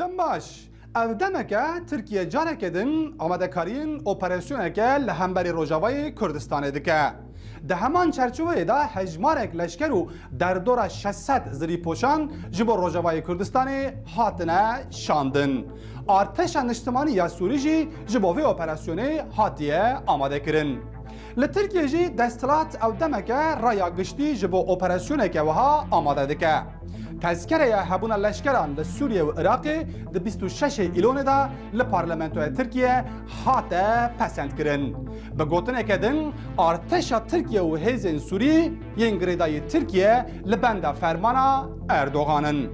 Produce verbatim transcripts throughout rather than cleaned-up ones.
Dem baş. Ev demeke Tirkiye careke din amadekariyên operasyoneke li hemberî Rojavayê Kurdistanê dike. Di heman çerçoveyê de hejmarek leşker û derdora şeş sed zirîpoşan ji bo Rojavayê Kurdistanê hatine şandin. Artêşa Niştimanî ya Sûrî jî ji bo vê operasyonê hatiye amadekirin. Li Tirkiyê jî desthilat ew demeke raya giştî ji bo operasyoneke wiha amade dike. Tezkereya hebûna leşkeran li Sûriye û Iraqê di bîst û şeşê Îlonê de li Parlamentoya Tirkiye hate pesendkirin. Bi gotineke din, artêşa Tirkiye û hêzên Sûrî yên girêdayî Tirkiye li benda fermana Erdogan in.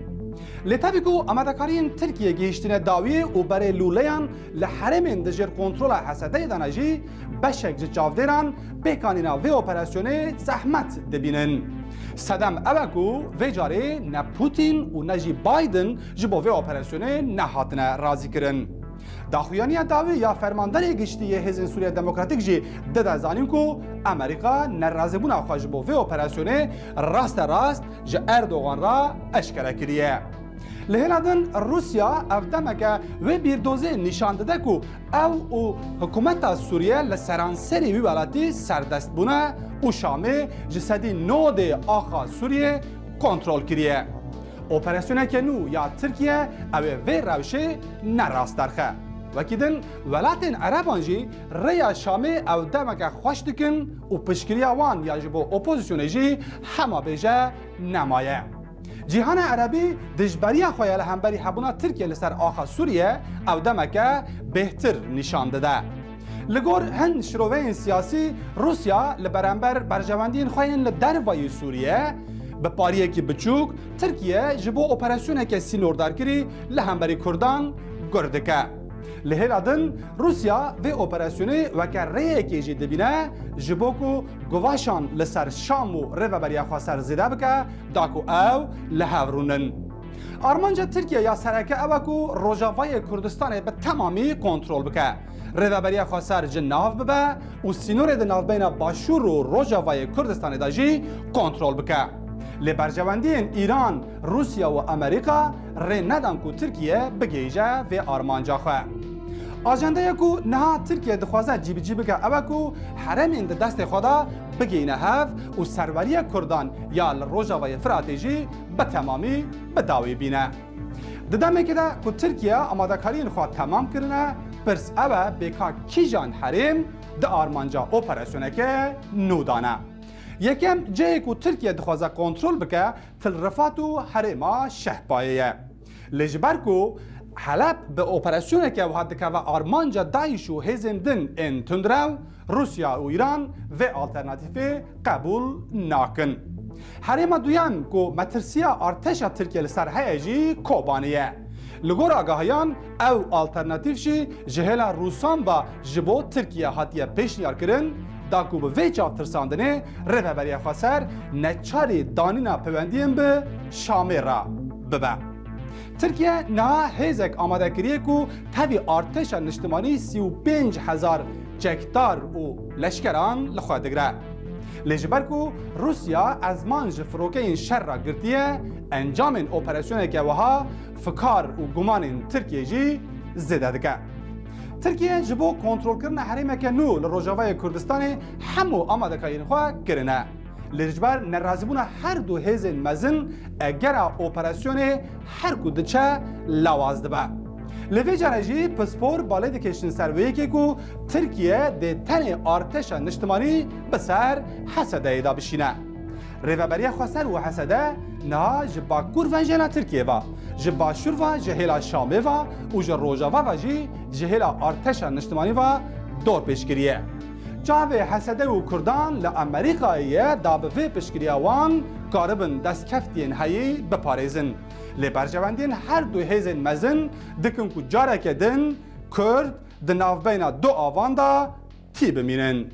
Lê tevî ku amadekariyên Tirkiye gihîştine dawiyê û berê lûleyan li herêmên dijêr kontrola H S D'yê de ne jî, beşek ji çavdêran pêkanîna vê operasyonê zehmet dibînin. Sedem ew e ku vê carê ne Putin û ne jî Biden ji bo vê operasyonê nehatine razîkirin. Daxuyaniya dawî ya Fermanderê Giştî yê Hêzên Sûriya Demokratîk jî dide zanîn ku Amerîka nerazîbûna xwe ji bo vê operasyonê rasterast ji Erdogan re eşkere kiriye. Li hêla din Rûsya ev demeke wê bîrdozê nîşan dide ku ew û hikûmeta Sûriye li seranserê wî welatî serdest bûne û Şamê ji sedî nodê axa Sûriyê kontrol kiriye. Operasyoneke nû ya Tirkiye ew ê vê rewşê ne rast derxe. Wekî din, welatên Ereban jî rêya Şamê ew demeke xweş dikin û piştgiriya wan ya ji bo opozîsyonê jî hema bêje nemaye. Cîhana Erebî dijberiya xwe ya li hemberî hebûna Tirkiye li ser axa Sûriye ew demeke bêhtir nîşan dide. Li gor hin şiroveyên siyasî, Rûsya li beramber berjewendiyên xwe yên li dervayî Sûriye bi pariyekî biçûk Tirkiye ji bo operasyoneke sînordarkirî li hemberî Kurdan gur dike. Li hêla din, Rûsya vê operasyonê weke rêyekê jî dibîne, ji bo ku guvaşan li ser Şam û Rêveberiya Xweser zêde bike, da ku ew li hev rûnin. Armanca Tirkiye ya sereke ew e ku Rojavayê Kurdistanê bi temamî kontrol bike. Rêveberiya Xweser ji nav bibe û sînorê di navbeyna Başûr û Rojavayê Kurdistanê de jî kontrol bike. Lê berjewendiyên Îran, Rûsya û Amerîka rê nedan ku Tirkiye bigihîje vê armanca xwe. Ajendeya ku niha Tirkiye dixwaze cîbicî bike ew e ku herêmên di destê xwe de bigihîne hev û serweriya Kurdan ya li Rojavayê Firatê jî bi temamî bi dawî bîne. Di demekê de ku Tirkiye amadekariyên xwe temam kirine, pirs ew e bêka kîjan herêm di armanca operasyoneke nû de ne. Yekem cihê ku Tirkiye dixwaze kontrol bike, Til Rifat û herêma Şehbayê ye. Lê ji ber ku Heleb bi operasyoneke wiha dikeve armanca DAIŞ û hêzên din ên tundrew, Rûsya û Îran vê alternatîfê qebûl nakin. Herêma duyem ku metirsiya artêşa Tirkiye li ser heye jî Kobanê ye. Li gor agahiyan, ew alternatîf jî ji hêla Rûsan ve ji bo Tirkiye hatiye pêşniyarkirin, da ku bi vê çavtirsandinê Rêveberiya Xweser neçarî danîna peywendiyên bi Şamê re bibe. Tirkiye niha hêzek amade kiriye ku tevî artêşa niştimanî sî û pênc hezar çekdar û leşkeran li xwe digire. Lê ji ber ku Rûsya ezman ji firokeyên şer re girtiye, encamên operasyoneke wiha fikar û gumanên Tirkiyê jî zêde dike. Tirkiye ji bo kontrolkirina herêmeke nû li Rojavayê Kurdistanê hemû amadekariyên xwe kirine. Lê ji ber nerazîbûna her du hêzên mezin, egera operasyonê her ku diçe lawaz dibe. Li vê care jî pispor balê dikêşin ser wê yekê ku Tirkiye dê tenê artêşa niştimanî bi ser H S D'yê de bişîne. Rêveberiya Xweser û H S D niha ji bakur ve ji hêla Tirkiyê ve, ji başûr ve ji hêla Şamê ve û ji rojava ve jî ji hêla artêşa niştimanî ve dor pêş kiriye. Çavê H S D û Kurdan li Amerîkayê ye da bi vê piştgiriya wan karibin destkeftiyên heyî biparêzin. Lê berjewendiyên her du hêzên mezin dikin ku careke din Kurd di navbeyna du avan de tî bimînin.